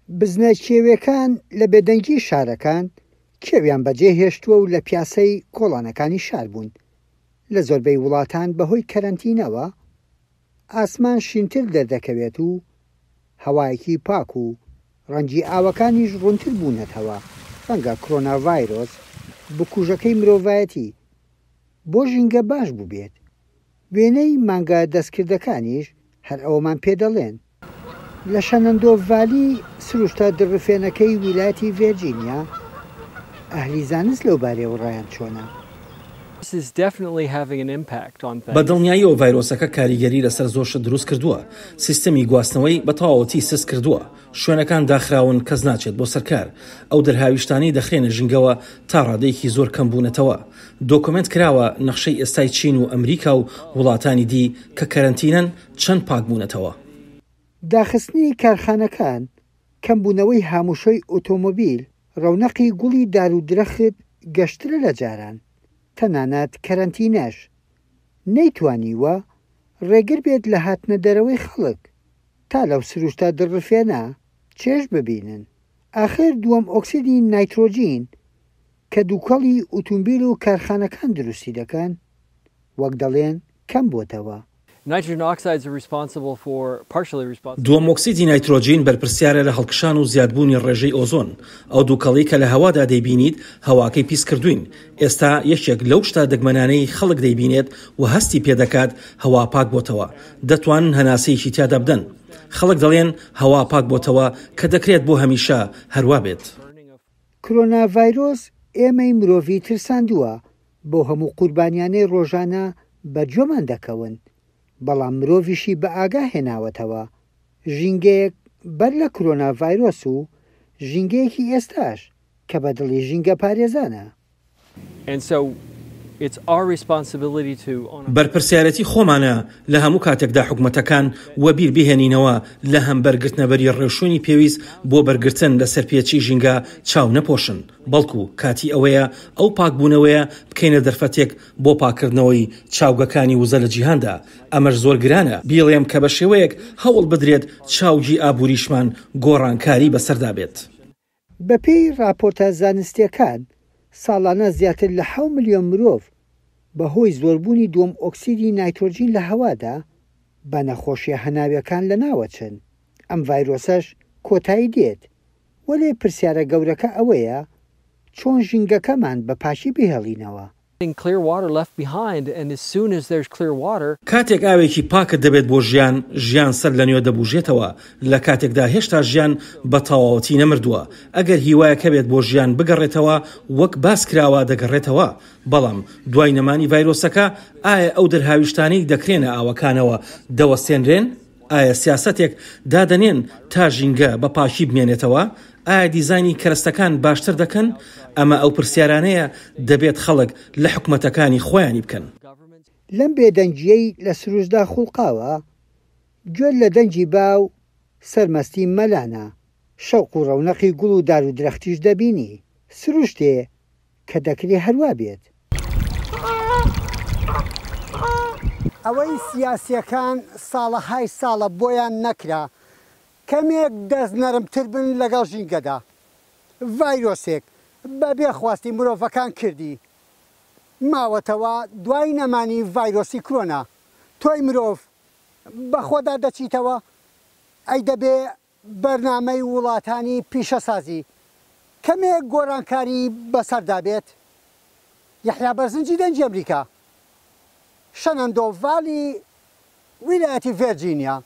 بزنە کێوێکان لە بێدەنگی شارەکان کێویان بەجێ هێشتووە و لە پیاسەی کۆڵانەکانی شار بوون. لە زۆربەی وڵاتان بەهۆی کەرەنتینەوە ئاسمان شینتر دەردەکەوێت و هەوایەکی پاک و ڕەنگی ئاوەکانیش ڕوونتر بوونەتەوە، ڕەنگە کرۆنا ڤایرۆس بکوژەکەی مرۆڤایەتی بۆ ژینگە باش بووبێت. وێنەی مانگە دەستکردەکانیش هەر ئەوەمان پێدەڵێن. لە شەنەندۆ ڤالی سروشتە دڕفێنەکەی ویلایەتی ڤێرجینیا، ئەهلی زانست لەو بارەیەوە ڕایان چۆنە؟ بە دڵنیاییەوە ڤایرۆسەکە کاریگەری لەسەر زۆر شت دروست کردووە، سیستەمی گواستنەوەی بە تەواوەتی سست کردووە، شوێنەکان داخراون کەس ناچێت بۆ سەر کار، ئەو دەرهاویشتانەی دەخرێنە ژینگەوە تا ڕادەیەکی زۆر کەم بوونەتەوە، دۆکۆمێنت کراوە نەخشەی ئێستای چین و ئەمریکا و وڵاتانی دی کە کەرەنتینەن چەند پاک بوونەتەوە. داخستنی کارخانەکان، کەمبوونەوەی هاموشۆی ئۆتۆمۆبیل، ڕەونەقی گوڵی دار و درەخت گەشترە لە جاران، تەنانەت کەرەنتینەش نەیتوانیوە ڕێگر بێت لە هاتنە دەرەوەی خەڵک تا لەو سروشتە دڕفێنە چێژ ببینن. ئاخر دووەم ئۆکسیدی نایترۆجین کە دووکەڵی ئوتومبیل و کارخانەکان دروستی دەکەن وەک دەڵێن کەم بۆتەوە. دووەم ئۆکسیدی نایترۆجین بەرپرسیارە لە هەڵکشان و زیادبوونی ڕێژەی ئۆزۆن، ئەو دووکەڵەی کە لە هەوادا دەیبینیت هەواکەی پیس کردووین، ئێستا یەکێک لەو شتە دەگمەنانەی خەڵک دەیبینێت و هەستی پێدەکات هەوا پاک بۆتەوە، دەتوانن هەناسەیەکی تیادا بدەن. خەڵک دەڵێن هەوا پاک بۆتەوە کە دەکرێت بۆ هەمیشە هەروا بێت. کرۆنا ڤایرۆس ئێمەی مرۆڤی ترساندووە، بەو هەموو قوربانیانەی ڕۆژانە بە گوێمان دەکەون، بەڵام مرۆڤیشی بە ئاگا هێناوەتەوە، ژینگەیەک بەر لە کرۆنا ڤایرۆس و ژینگەیەکی ئێستاش کە بە دڵی ژینگەپارێزانە. بەرپرسیارێتی خۆمانە لە هەموو کاتێکدا حکومەتەکان وەبیر بهێنینەوە لە هەمبەر گرتنەبەری ڕێوشوێنی پێویست بۆ بەرگرتن لە سەرپێچی ژینگە چاو نەپۆشن، بەڵکو کاتی ئەوەیە ئەو پاکبوونەوەیە بکەینە دەرفەتێک بۆ پاککردنەوەی چاوگەکانی وزە لە جیهاندا، ئەمەش زۆر گرانە بیڵێم کە بە شێوەیەک هەوڵ بدرێت چاوگی ئابووریشمان گۆڕانکاری بەسەردا بێت. بەپێی ڕاپۆرتە زانستییەکان، ساڵانە زیاتر لە حەو ملیۆن مرۆڤ بەهۆی زۆربوونی دووەم ئۆکسیدی نایترۆجین لە هەوادا، بە نەخۆشییە هەناویەکان لەناوەچن، ئەم ڤایرۆسەش کۆتایی دێت، وەلێ پرسیارە گەورەکە ئەوەیە چۆن ژینگەکەمان بە پاکی بهێڵینەوە؟ کاتێک ئاوێکی پاکت دەبێت بۆ ژیان، ژیان سەر لە نوێ دەبوژێتەوە، لە کاتێکدا هێشتا ژیان بە تەواوەتی نەمردووە، ئەگەر هیوایەک هەبێت بۆ ژیان بگەڕێتەوە وەک باس کراوە دەگەڕێتەوە، بەڵام دوای نەمانی ڤایرۆسەکە ئایا ئەو دەرهاویشتانەی دەکرێنە ئاوەکانەوە دەوەستێنرێن؟ ئایا سیاسەتێک دادەنێن تا ژینگە بە پاکی بمێنێتەوە؟ ئایا دیزاینی کەرەستەکان باشتر دەکەن؟ ئەمە ئەو پرسیارانەیە دەبێت خەڵک لە حکومەتەکانی خۆیانی بکەن. لەم بێدەنگییەی لە سروشتدا خوڵقاوە، گوێت لە دەنگی با و سەرمەستی مەلانە، شەوق و ڕەونەقی گوڵ و دار و درەختیش دەبینی. سروشتێ کە دەکرێ هەروا بێت. ئەوەی سیاسیەکان ساڵەهای ساڵە بۆیان نەکرا کەمێک دەست نەرمتر بن لەگەڵ ژینگەدا. ڤایرۆسێک بە بێ خواستی مرۆڤەکان کردی ماوەتەوە دوای نەمانی ڤایرۆسی کرۆنا تۆی مرۆڤ بەخۆدا دەچیتەوە ئەی دەبێ بەرنامەی وڵاتانی پیشەسازی کەمێک گۆرانکاری بەسەردا بێت؟ یەحیا بەرزنجی دەنگی ئەمریکا، شەنەندۆ ڤالی، ویلایەتی ڤێرجینیا.